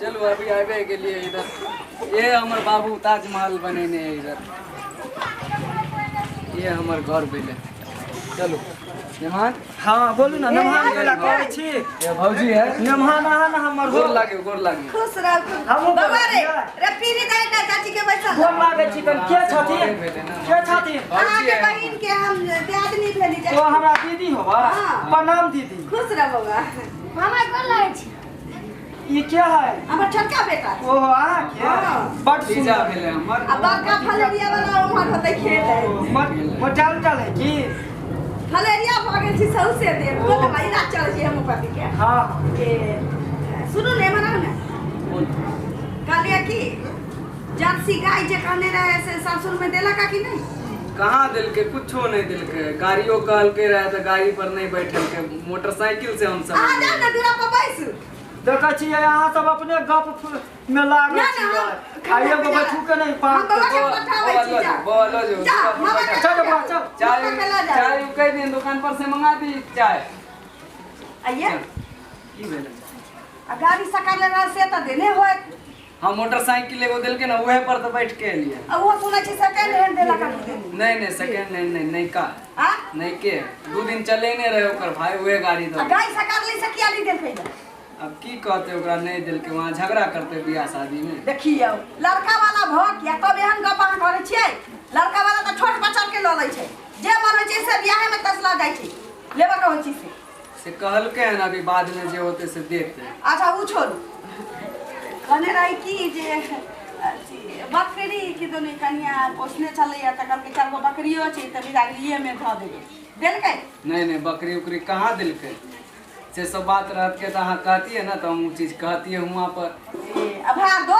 चलू अभी आबे गेलियै इधर। ये हमर बाबू ताजमहल बनेने है इधर। ये हमर घर भेलै। चलू मेहमान। हाँ बोलू ना, नमहान गेला कहै छी। ये भौजी है। नमहान अहाँ ना हमर हो। गोर लागे, गोर लागे। खुश रहू। हमहूँ बौआ रे, गोर रे पीरी दाइ ना चाची के बैसल। गोर लागै छी कन के छथिन? भेलै ना। के छथिन? भौजी अहाँके है। बहिन के हम दियादनी भेली। तो हमरा दीदी होबा? हाँ। प्रणाम दीदी। खुश रह बौआ। मामा गोर लागै छी। ई के है? हमर छोटका बेटा। ओहो अहाँ के? हाँ। बड भतीजा सुंदर। भेलै हमर। आ बड़का फलेरिया वाला उम्हर होतै खेत है। मोटा उटा है की? फलेरिया भऽ गेल छी सौंसे देह। बोल ना, इलाज चलै छै होम्योपैथी के। हाँ। ए, सुनू ने, मनाउ ने। बोल। कहलियै कि जर्सी गाय जे कहने रहे से सासुर में देलक कि नहीं? कहाँ देलकै, कुछो नहीं देलकै। गाड़ियो कहलकै रहे तऽ गाड़ी पर नहीं बैठलकै, मोटरसाइकिल से हम सब अहाँ जाउ ने दूरा पर बैसू। देखै छियै अहाँ सब अपने गप में लागल ना, ना, छियै। हम आ एगो खाना बैठू के नहीं हम पात। बौआ के पठाबै छी, जा। बौआ लऽ जाउ। जा, मामा के चल बौआ, चल। चाय मामा के लऽ जाउ। चाय कहि दियनि दुकान पर से मंगा दी चाय। आइये। की भेलै? आ गाड़ी सकारले रहे से तऽ देने होयत। हम मोटरसाइकिल एगो देलकै ने, उहे पर तऽ बैठ के एलियै। आ ओहो सुनै छी सेकेंड हैंड देलक हन देने। नहीं नहीं, सेकेंड हैंड नहीं, नयका। आ? नयके 2 दिन चले नहीं रहे ओकर भाई, उहे गाड़ी आ दऽ। गाय सकारली से किया नहीं देलकै? अब की कहते, ओकरा नहीं देलकै, वहाँ झगड़ा करते बियाह शादी में। देखियौ लड़का वाला भऽ किया तब एहन गप अहाँ करै छियै? लड़का वाला तऽ छोट बच्चा के लऽ लै छै, जे मन होइ छै से बियाहे में तसला जाइ छै, लेबऽ के होइ छै से कहलकै हन अभी बाद में जे होते से देते। अच्छा ओ छोड़ू, कहने रही कि जे अथी बकरी कि दुनू कनिया पोसने छलैया तऽ कहलकै 4 गो बकरियो छै तऽ बिदागरिये में धऽ देबै, देलकै? नहीं नहीं, बकरी उकरी कहाँ देलकै? से सब बात रहत के तऽ अहाँ कहतियै ना तऽ हम ओ चीज कहतियै हुआँ पर। ए, आ भाड़ दो?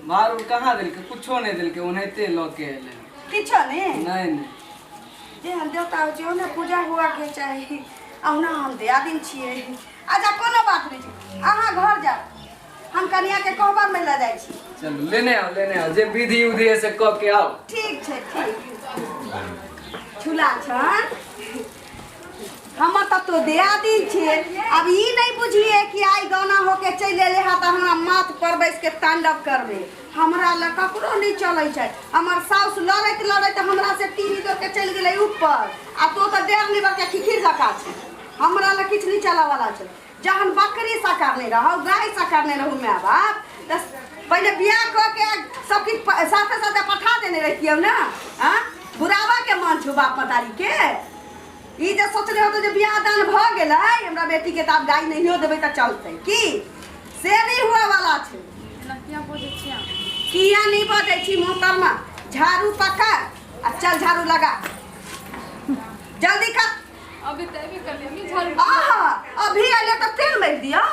भाड़ उड़ कहाँ देलकै, कुछो नहीं देलकै, ओनाहिते लऽ के एलै। किछो नहीं? नहीं नहीं। जेहन देवता होइ छै ओहने पूजा हुआ के चाही। अहुना हम दियादिन छियै। अच्छा कोनो बात नहि छै, अहाँ घर जाउ, हम कनिया के कोहबर में लऽ जाइ छी। चलू लेने आओ, लेने आओ, जे विधि उधि है से कऽ के आओ। ठीक छै, ठीक। छुला छन हमर तऽ तो दियादिन छियै। अब ई नहीं बुझिए कि आइ गौना होके चलि एलै हँ तऽ हमरा माथ पर बैस के तांडव करबै। हमरा लग ककरो नहीं चलै छै। हमर साउस लड़ैत लड़ैत हमरा से टीवी दऽ के चलि गेलै ऊपर, आ तो तऽ डेढ़ लीवर के खिखिर जकाँ छै। हमरा लग किछु नहीं चलऽवला छै। जहन बकरी सकारने रहू, गाय सकारने रहू माय बाप, तऽ पहिले बियाह कऽ के सब किछु साथे साथे पठा देने रहितियौ ने। आँ बुढ़ाबा के मन छौ बाप मतारी के। ई जे सोचने होतौ जे बियाह दान भऽ गेलै हमरा बेटी के तऽ आब गाय नहियो देबै तऽ चलतै की, से नहीं हुआ वाला छै। किया बजै छी अहाँ? किया नहीं बजै छी मोहतरमा? झाड़ू पकड़ आ चल झाड़ू लगा, जल्दी कर। अभी तऽ एबे करलियै, अभी झाड़ू। आहा, अभी अइले तऽ तेल मारि दियौ,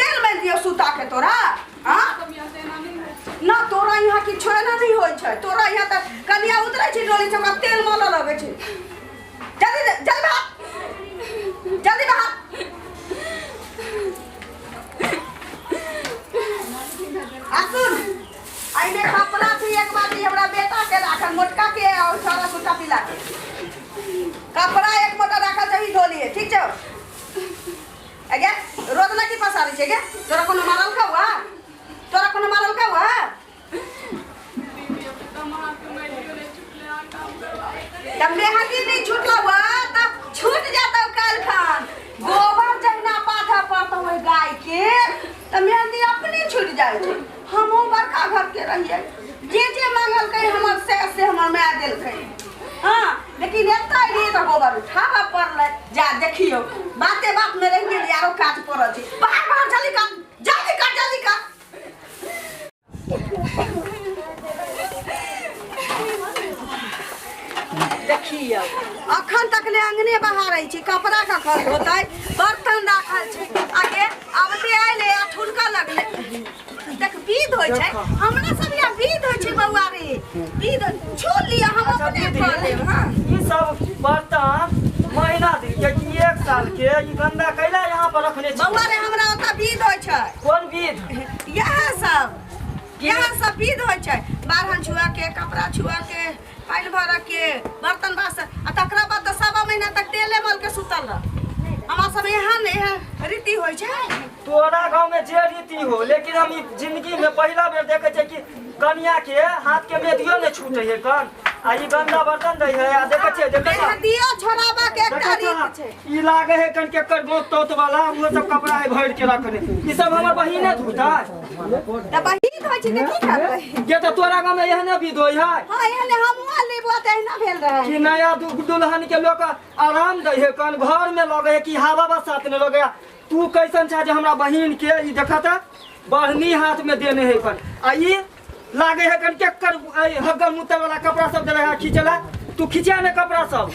तेल मारि दियौ सुता के तोरा। हाँ सब यहाँ से एना नहि होइ छै। ना तोरा यहाँ किछो एना नहीं होइ छै। तोरा यहाँ तऽ कनिया उतरै छै डोली से ओकरा तेल मलऽ लगै छै। जल्दी जल्दी भाग, जल्दी भाग। आ सुन, एहिमे कपड़ा छै एक बाटी हमरा बेटा के राखल, मोटका के और छोरा सुटा पिला के कपड़ा एक मोटा राखल छै, ई धो लिए। ठीक छौ? अगे रोज ना की पसारै छै गे? तोरा कोनो मारल का हुआ? तोरा कोनो मारल का हुआ? तब मेहंदी नहीं छूटला हुआ तब छूट जाता काल खान। गोबर जहिना पाथा पड़तो ओहि गाय के तऽ मेहंदी अपने छूट जाइ छै। हमहूँ बड़का घर के रहियै, जे जे मांगलकै हमर से से हमर माय देलकै। हाँ लेकिन एतऽ एलियै तऽ गोबर उठाबऽ पड़लै। जा देखियौ बाते बात में रहि गेलियै, आरो काज पड़ल छै। बाहर बाहर जल्दी कर, जल्दी कर, जल्दी कर। देखियौ अखन तक ले अंगने बहारै छी, कपड़ा कखन धोतै, बर्तन राखल छै। आगे आबते अयलै आ ठुनकऽ लगलै। देख विध होइ छै, हमरा सब यहाँ विध होइ छै बौआ रे, विध छू लिअ, हम अच्छा, अपने दीदी, कऽ लेब। हाँ ई सब बर्तन महीना दिन के कि 1 साल के ई गंदा कैला यहाँ पर रखने छी? बौआ रे हमरा ओतऽ विध होइ छै। कोन विध? इएह सब, इएह सब विध होइ छै। बारहन छुआ के, कपड़ा छुआ के, पानि भरऽ के, बर्तन बासन, आ तकरा बाद तऽ 1.25 महीना तक तेले मल के सुतल रह। हमरा सब एहन एहन रीति होइ छै। तोरा गांव में जे रीति हो, लेकिन हम ई जिंदगी में पहिला बेर देखे छियै कि कनिया के हाथ के मेहदियो नहीं छूटे है कन, आ ई गंदा बर्तन दै है। आ देखे छियै, देखे छियै। मेहदियो छोड़ाबा के एकटा देखे रीत छै। छियै, ई लागे है कन केकर गोत तोत वाला उहो सब कपड़ा है भरि के रखने। ई सब हमर बहिने धोतै। तऽ बहिन होइ छै तऽ की करबै? के तऽ तोरा गांव में एहने विध होइ है? हाँ, एहने हमहूँ लेबो तऽ एहिना भेल रहै। कि नया दुल्हन के लोग आराम दै है कन, घर में लगे है कि हवा बसात नहीं लगे। तू कैसन छा जे हमरा बहिन के ई देखत बढ़नी हाथ में देने है कन, आ ई लागे है कन केकर हगल मुतल वाला कपड़ा सब देले है खींचला। तू खिंचा ने कपड़ा सब।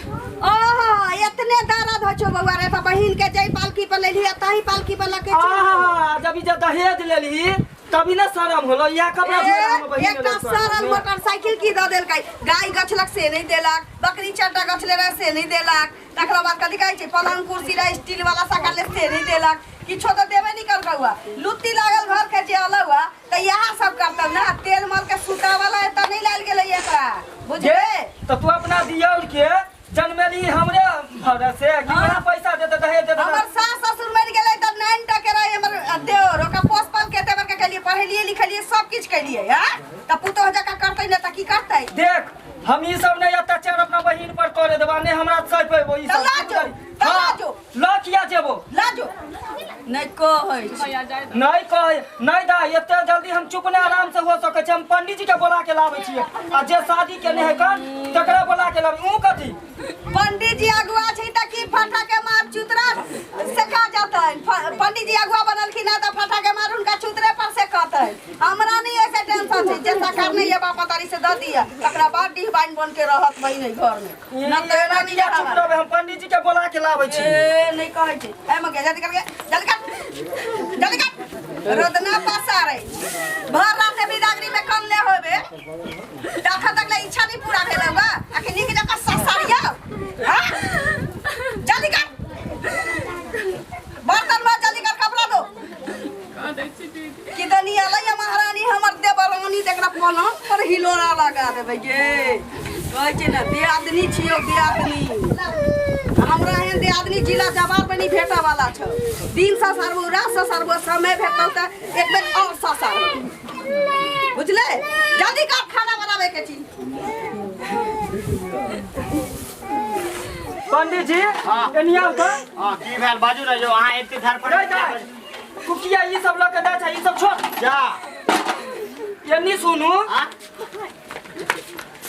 ओहो, एतने दर्द होइ छौ बौआ रे, तऽ बहिन के जै पालकी पर लेलही ताही पालकी पर लके चल। आहा, जब ई जे दहेज लेलही तभी ने शरम होलो, इएह कपड़ा धोए हमर बहिन एकटा सरल मोटरसाइकिल की दऽ देलकै, गाय गछलक से नहि देलक, बकरी चारिटा गछले रहे से नहि देलक, तकरा बाद कथी कहै छै पलंग कुर्सी रहे स्टील वाला सकल से नहि देलक, किछो तऽ देबे नहि करलकै हुआ। लुत्ती लागल घर के जे अलग हुआ तऽ इएह सब करतौ ने। तेल मल के सूता वाला एतऽ नहि लायल गेलै एकरा, बुझले? तऽ तू अपना दियौर के जनमेली हमरे भरोसे कि बड़ा पैसा देते दहेज देते। हमर सास ससुर मरि गेलै तऽ 9 टके रहे हमर देवर, ओकरा पोस पाल के एते बड़का केलियै, पढ़ेलियै लिखेलियै, सब किछु केलियै। हँ, तऽ पुतोह जकाँ करतै ने तऽ की करतै? देख, हम ई सब नहीं अत्याचार अपना बहिन पर करे देबा, नहीं हमरा सह पेबो ई तऽ सब। लाजो, तऽ लाजो। ल किया जेबो? लाजो नहि कहै छी। भैया जाय दो। नहीं कहे नहीं दा, एते जल्दी हम चुप नहीं आराम से हो सके छै। हम पंडित जी के बोला के लाबै छियै, आ जे शादी के नहीं है कन तकरा बोला के लाबै। ऊ कथी? पंडित जी अगुआ छै तऽ की फटा के मार चुतरा से खा जतनि। पंडित जी अगुआ बनलखिन हँ तऽ फटा के मार हुनका चुतरे पर से कहतनि। हमरा नहीं ऐसे टेंशन छै, जे सरकार नहीं है बाप तारी से दऽ दिअ, तकरा बाद डीह बाइन बन के रहत बहिन घर में। न तऽ एना नहीं किया चुप रहत। रहबै? हम पंडित जी के बोला के लाबै छी। ए नहीं कहै छै। ए मगे जल्दी कर, जल्दी कर, जल्दी कर। रोदना पसारे भर रात बिदागरी में कम ले होबे, तखन तक ले इच्छा नहीं पूरा भेल होगा। आखिर नीक जकाँ ससारिया। हाँ, जल्दी कर, बर्तन में जल्दी कर, कपड़ा दो। कह दै छी दीदी। कि दनी अलै महारानी हमर देवरानी, तकरा पलंग पर हिलोरा लगा देबै गे। कहै छै ने दियादनी छियौ दियादनी, हमरा एहन दियादनी जिला जवाब में नहीं भेटऽ वाला छौ। दिन ससारबो, रात ससारबो, समय भेटतौ तऽ एक बेर और ससारबो, बुझले? जल्दी कर, खाना बनाबै के छी। पंडित जी एनी आउ तऽ। हाँ, की भेल बाजू ने यौ, अहाँ एते धर पर नहीं जाय तू किया ई सब लऽ के दै छै? ई सब छोड़ जा। एनी सुनू। हाँ?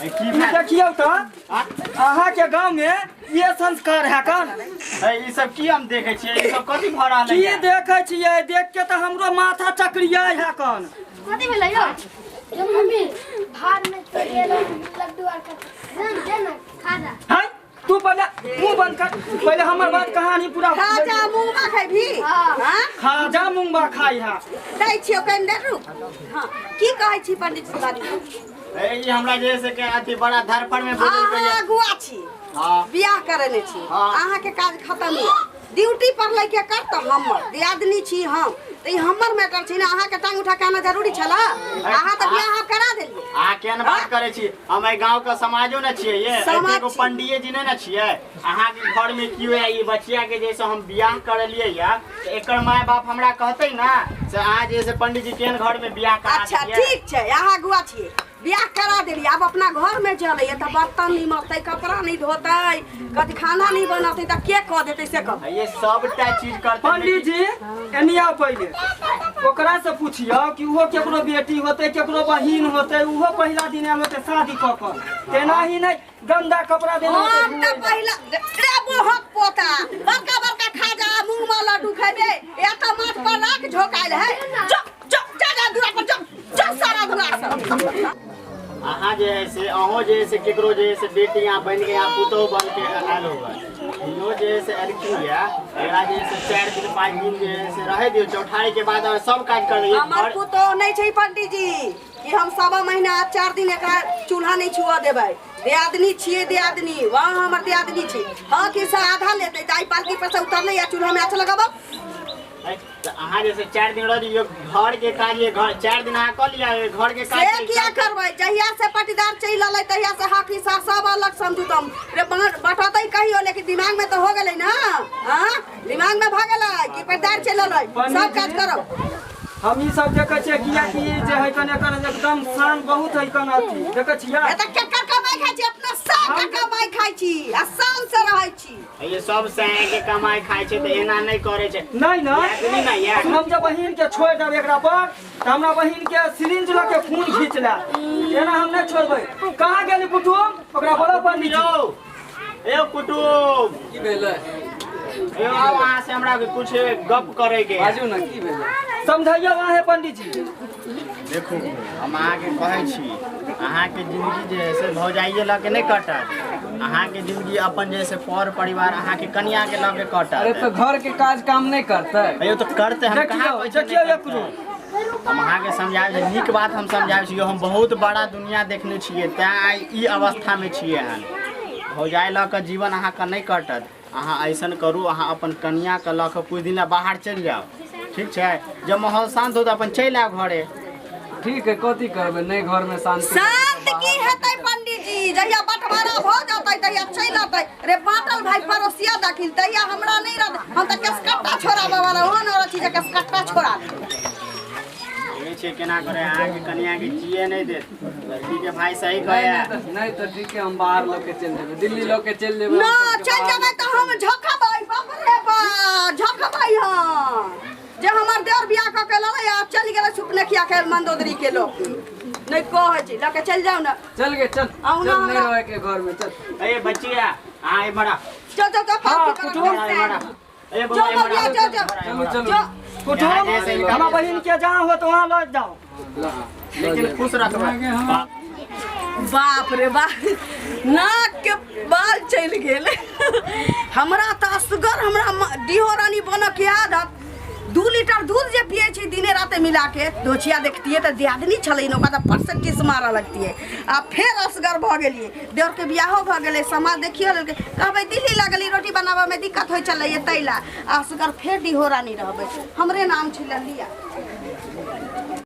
ए, की ई भेल? देखियौ तऽ हाँ? अहाँ के गांव में ये संस्कार है कन? ए, ई सब की हम देखे छियै? ई सब कथी भऽ रहल की है? देखे छियै? देख के तऽ हमरो माथा चक्रिया है कन। कथी भेलै यौ? यौ मम्मी, भात में तेल लड्डू आर खा दे ना, खा जा। है तू पहले मुंह बंद कर, पहले हमर बात कहानी पूरा। खाजा मूंगा खेबही? हाँ। हाँ, खाजा मूंगबा खाई है। दै छियौ कनि देर रुक। हाँ, की कहै छी पंडित जी बाजू। ए, ई हमरा जे से के अथी बड़ा धरफड़ में बोलल अहाँ अगुआ छी? हाँ। बियाह करेने छी? हाँ। अहाँके काज खतम यऽ, ड्यूटी पर लैके कर तऽ हमर दियादनी छी हम तऽ ई हमर मैटर छी ने। अहाँके टांग उठा के आना जरूरी छलै? अहाँ तऽ बियाह आब करा देलियै। अहाँ केहन बात करै छी? हम एहि गांव के समाजो ने छियै ये। समाज एगो छी। पंडिये जी नहि ने छियै? अहाँके घर में केओ है? ई बचिया के जैसे हम बियाह करेलियै या तऽ एकर माय बाप हमरा कहतै ना से अहाँ जे से पंडित जी केहन घर में बियाह करा अच्छा देलियै? ठीक छै, अहाँ अगुआ छियै, बियाह करा देलियै, आब अपना घर में चलैया तऽ बर्तन नहीं मजतै, कपड़ा नहीं धोतै, कथी खाना नहीं बनतै तऽ के कऽ देतै से कह। ये सबटा चीज करतै। पंडित जी एनी आउ, पहिले ओकरा से पूछियौ कि ओहो केकरो बेटी होतै, केकरो बहिन होतै, ओहो पहिला दिन आयल होतै शादी कऽ कऽ, तेना ही नहीं गंदा कपड़ा देने होतै हम तऽ धोए। पहिला रे बोहक पोता, बड़का बड़का खाजा मूंग में लड्डू खेबे, एतऽ माथ पर राख झोकायल है। जो जो जा जा दुआर पर जो जो सारा दुआर सब। अहाँ जे है से अहों जे है से केकरो जे है से बेटी यहाँ बनि के यहाँ पुतोह बन के आयल होगा, इहो जे है से एलखिन या एकरा जे है से 4 दिन 5 दिन जे है से रहे दियौ, चौठारी के बाद अहाँ सब काज कर दियौ। हमर पुतोह नहीं छै पंडित जी कि हम 1.25 महीना 4 दिन एकरा चूल्हा नहीं छुअ देबै। दियादनी छियै दियादनी, वहाँ हमर दियादनी छी। हाँ, कि से आधा लेतै तऽ आइ पालकी पर से उतरलै या चूल्हा में आँच लगाबऽ। तऽ अहाँ जैसे 4 दिन रह जइयो, घर के काज ये घर 4 दिन अहाँ कऽ लिअ, घर के काज। से किया करबै? जहिया से पाटीदार चलि एलै, तहिया से हक हिस्सा सब अलग समझू। तुम रे बटतै कहियो, लेकिन दिमाग में तो हो गेलै ना। हाँ, दिमाग में भऽ गेलै कि पाटीदार चलि एलै, सब काज करब। हम ई सब देखै छियै, किया कि जे है कन एकर एकदम शान बहुत है कन, अथी देखै छियै। ए तऽ केकर कमाइ खाइ छी? अपना शान के कमाइ खाइ छी आ शान से रहै छी। ये सब सैं के कमाइ खाइ छै, तऽ एना नहि करै छै। नहीं ना। नहीं ना यार। हम जब बहिन के छोड़ देब एकरा पर, तऽ हमरा बहिन के सिरिंज लऽ के खून खींच ले। एना हम नहीं छोड़बै। कहाँ गेली कुटुम? ओकरा बोलो पंडित जी। यौ, ए कुटुम। की भेलै? यौ, आउ, अहाँ से हमरा कुछ गप करे के है। बाजू ने, की भेलै? समझाइए वहाँ है पंडित जी। देखू, हम अहाँके कहै छी, अहाँके जिंदगी जे है से भौजाइए लऽ के नहि कटत। अहाँके जिंदगी अपन जे है से पर परिवार, अहाँके कनियाके लऽ के कटत। अरे, तो घर के काज काम नहीं करते? अयो, तऽ करते, हम कहाँ देखियौ कहै छी देखियौ नहि एकरो करतै। हम अहाँके समझाबै छी, नीक बात हम समझाबै छी। यौ, हम बहुत बड़ा दुनिया देखने छियै, तैं आइ ई अवस्थामे छियै हन। भौजाइ लऽ कऽ जीवन अहाँके नहि कटत। अहाँ ऐसन करू, अहाँ अपन कनियाके लऽ कऽ कुछ दिन ला बाहर चलि जाउ, ठीक छै? जब माहौल शान्त हो तऽ अपन चलि आउ घरे। ठीक है, कथी करबै? नहीं घर में शांति। शांत की हेतै पंडित जी? जहिया बंटवारा भऽ जेतै, तहिया चलि अतै। रे बाटल भाई पड़ोसिया दखिन, तहिया हमरा नहि रहतै। हम तऽ केसकट्टा छोड़ाबऽ वाला ओहन औरत छी जे केसकट्टा छोड़ा देबै। देखै छियै केना करे, अहाँके कनियाके जिए नहि देत। लड़की के भाई सही नहीं। कहै। नहीं तो, नहीं तो ठीक है, हम बाहर लऽ के चल जेबै, दिल्ली लऽ के चल जेबै। ना। हम सबके चलि बाहर। जेबै तऽ हम झखबै, बाप रे बाप, झखबै हम जे हमर देवर बियाह कऽ के ललै आ चलि गेलै सुपनेखिया के मंदोदरी के लोक। नहि कहै छी, लऽ के चलि जाउ ने। चल गे, चल। आउ ना। चल, नहीं हमरा रहे के घर में, चल। ए बच्चिया, अहाँ एम्हर आ। चल चल चल। हाँ, फालतू करऽ कुटुम। के एम्हर आ। ए जो बौआ, एम्हर बबुआ, आ। जो, जो। चलू चलू। जो। कुटुम, जैसे इनका- हमरा बहिन के जहाँ हो तो वहाँ लऽ जाओ। लेकिन खुश रखबै। बाप रे बाप, नाक के बाल चलि गेल। हमरा तऽ असगर हमरा डिहो रानी बनऽ के आदत। 2 लीटर दूध जे पियै छी दिने राते मिला के, दोछिया देखतियै तऽ दियादनी छलै ने, ओकरा तऽ फट से टीस मारऽ लगतियै। आ फेर असगर भऽ गेलियै, देवरके बियाहो भऽ गेलै, समाज देखियो लेलकै। कहबै दिल्ली लगली, रोटी बनाबऽमे दिक्कत होइ छलैए, ताहि लए असगर फेर डिहो रानी रहबै। हमरे नाम छै ललिया।